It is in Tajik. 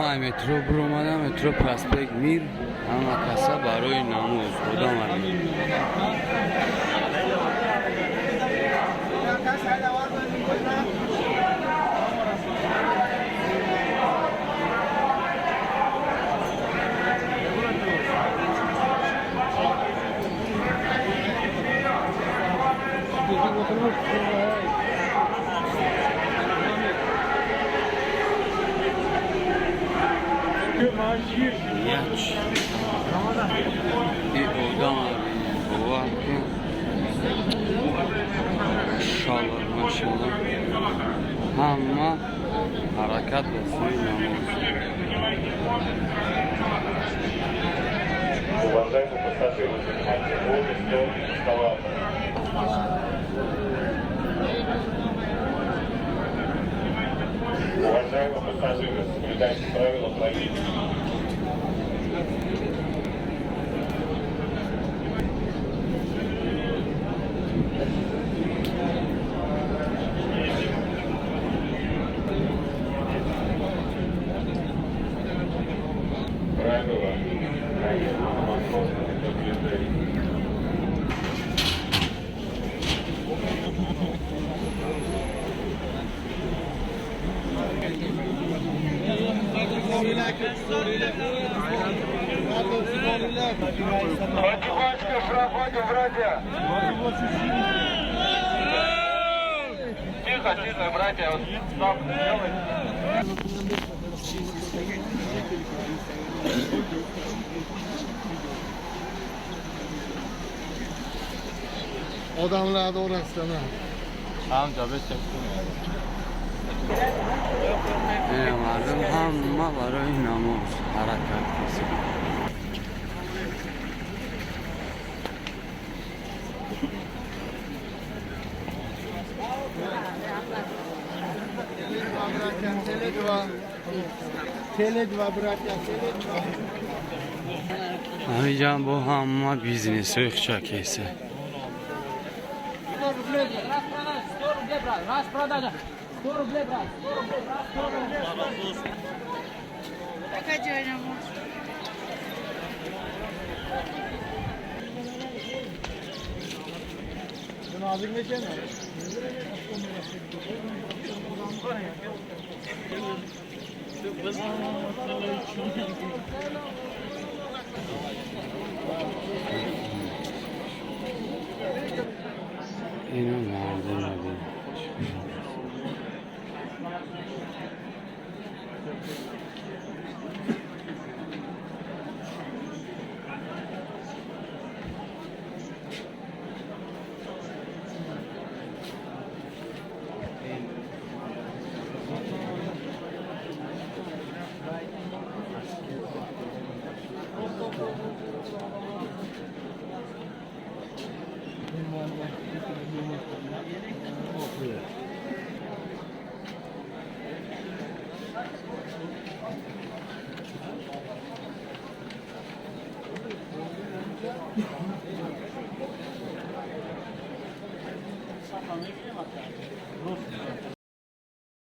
Мардум ай метро биромада, метро Проспект Мир, ҳама каса барои намоз одам. Яч и одам, бовар кун, машалло, машалло, ҳама ҳаракат ба сӯи намоз. Уважаемые пассажиры, занимайте обе стороны эскалатора. Уважаемые пассажиры, соблюдайте правила проезда. Правила проезда на Московском соблюдайте. Потихонечку проходим, братья. Тихо, тихо, братья. Стоп, делайте. Odamlarni orasidan. Amca besh. Мардум ҳама барои намоз ҳаракат карданд. Теле-2, братья, Теле-2. Ҳамиҷам бо ҳама бизнесҳои хучакеса. 100 рублей, распродажа, 100 рублей, брат, распродажа. 100 рублей, брат, 100 рублей, брат, 100 рублей. Какая намоз? Nazik necha? Ино мардум бин.